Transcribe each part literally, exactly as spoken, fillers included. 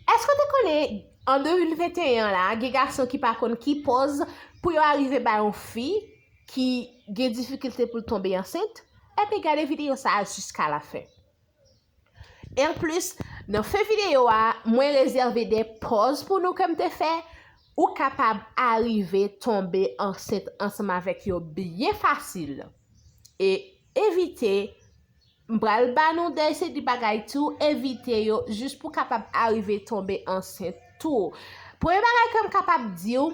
Èske w te konnen an de mil venteyen an la, gen gason ki pa konn ki pòz pou yo arive ba yon fi ki gen difikilte pou l tonbe ansent? Ebyen, gade videyo sa a jiska la fen. E anplis, nan fen videyo a, mwen rezève de pòz pou nou ke m te fè, ou kapab arive tonbe ansent ansanm avèk yo byen fasil. E evite, m pral ba nou de seri bagay tou, evite yo jis pou kapab arive tonbe ansent tou. Premye bagay ke m kapab di w,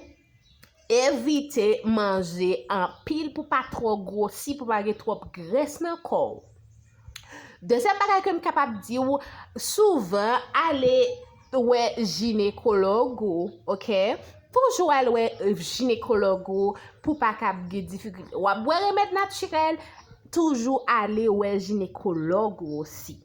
evite manje anpil pou pa twò gwosi, pou pa gen twòp grès nan kò w. Dezyèm bagay ke m kapab di w, souvan ale wè jinekològ ou, oke? Toujou al wè jinekològ ou pou pa kab gen difikilte. W ap bwè remèd natirèl, toujou ale wè jinekològ ou osi.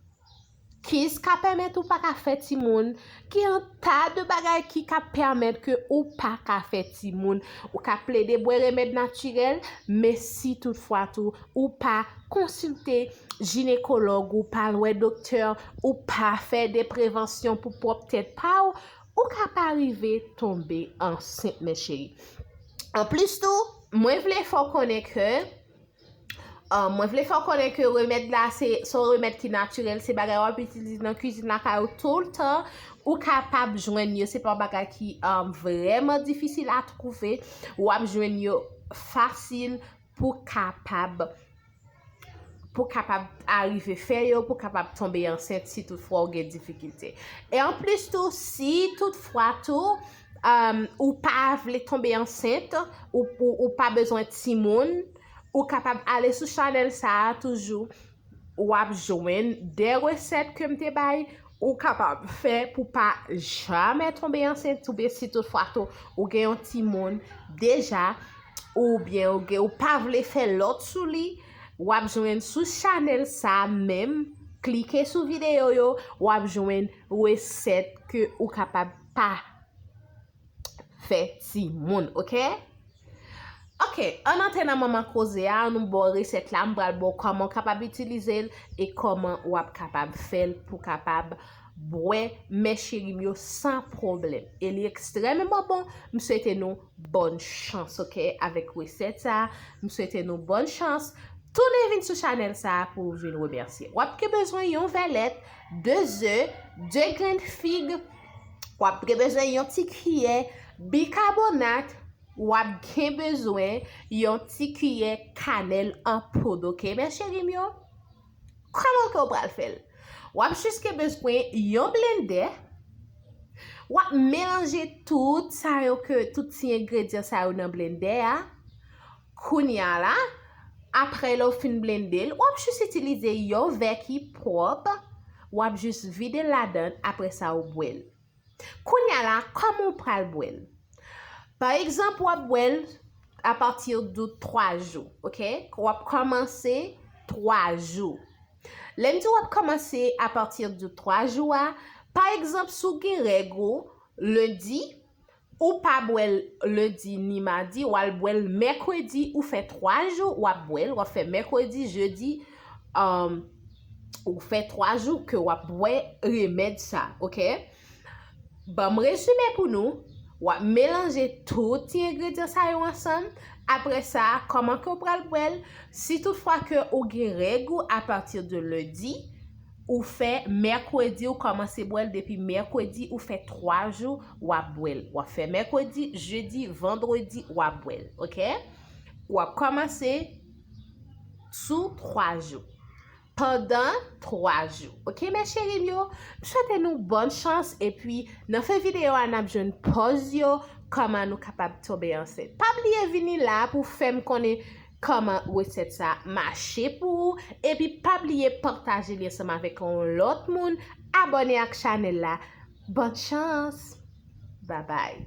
Kis ka pèmèt ou pa ka fè timoun, gen yon ta de bagay ki ka pèmèt ke ou pa ka fè timoun. Ou ka plede bwè remèd natirèl, men si toutfwa tou ou pa konsilte jinekològ ou, pa al wè doktè, ou pa fè de prevansyon pou pwòp tèt pa w, ou ka pa rive tonbe ansent, mes chéries. Anplis tou, mwen vle fè w konnen ke, ah, mwen vle fè w konnen ke remèd la, se, se yon remèd ki natirèl, se bagay w ap itilize nan kwizin lakay ou toultan. Ou kapab jwenn yo, se pa yon bagay ki, ah, vrèman difisil a twouve. W ap jwenn yo fasil pou kapab, pou kapab arive fè yo, pou kapab tonbe ansent si toutfwa ou gen difikilte. E anplis tou, si toutfwa tou, um, ou pa vle tonbe ansent, ou, ou, ou pa bezwen timoun, ou kapab ale sou chanèl sa a toujou. W ap jwenn de resèt ke m te bay, ou kapab fè pou pa jamè tonbe ansent, oubyen si toutfwa tou ou gen yon timoun deja, oubyen ou gen, ou pa vle fè lòt sou li, w ap jwenn sou chanèl sa a menm, klike sou videyo yo, w ap jwenn resèt ke ou kapab pa fè timoun, oke? Oke, ann antre nan manman koze a, ann nou ba w resèt la, m pral ba w kòman w kapab itilize l e kòman w ap kapab fè l pou kapab bwè, mes chéries m yo, san pwoblèm. E li ekstrèmman bon. M swete nou bòn chans, oke, avèk resèt sa a. M swete nou bòn chans. Tounen vin sou chanèl sa a pou w vin remèsye. W ap gen bezwen yon vè lèt, de ze, de grenn fig. W ap gen bezwen yon ti kiyè bikabonat. W ap gen bezwen yon ti kiyè kanèl an poud, oke, mes chéries m yo? Kòman ke w pral fè l? W ap jis gen bezwen yon blendè. W ap melanje tout sa yo ke, tout ti engredyan sa yo nan blendè a. Kounye a la, apre lè w fin blende l, w ap jis itilize yon vè ki pwòp. W ap jis vide l ladan, apre sa w bwè l. Kounye a la, kòman w pral bwè l? Pa egzanp, w ap bwè l apati de twa jou, oke? W ap kòmanse twa jou. Lè m di w ap kòmanse apati de twa jou a, pa egzanp, si w gen règ ou lendi, ou pa bwè l lendi ni madi, w al bwè l mèkredi, ou fè twa jou, w ap bwè l, w ap fè mèkredi, jedi, um, ou fè twa jou ke w ap bwè remèd sa, oke? Ban m rezime pou nou, w ap melanje tout ti engredyan sa yo ansanm. Apre sa, kòman ke w pral bwè l? Si toutfwa ke ou gen règ ou apati de lendi, ou fè mèkredi, ou kòmanse bwè l depi mèkredi, ou fè twa jou, w ap bwè l. W ap fè mèkredi, jedi, vandredi, w ap bwè l, oke? W ap kòmanse sou twa jou. Pandan twa jou. Oke, mes chéries m yo? M swete nou bòn chans, epi nan fen videyo a, n ap jwenn pòz yo, kòman nou kapab tonbe ansent. Pa bliye vini la pou fè m konnen kòman resèt sa mache pou ou, epi pa bliye pataje li ansanm avèk yon lòt moun, abòne ak chanèl la. Bòn chans! Babay!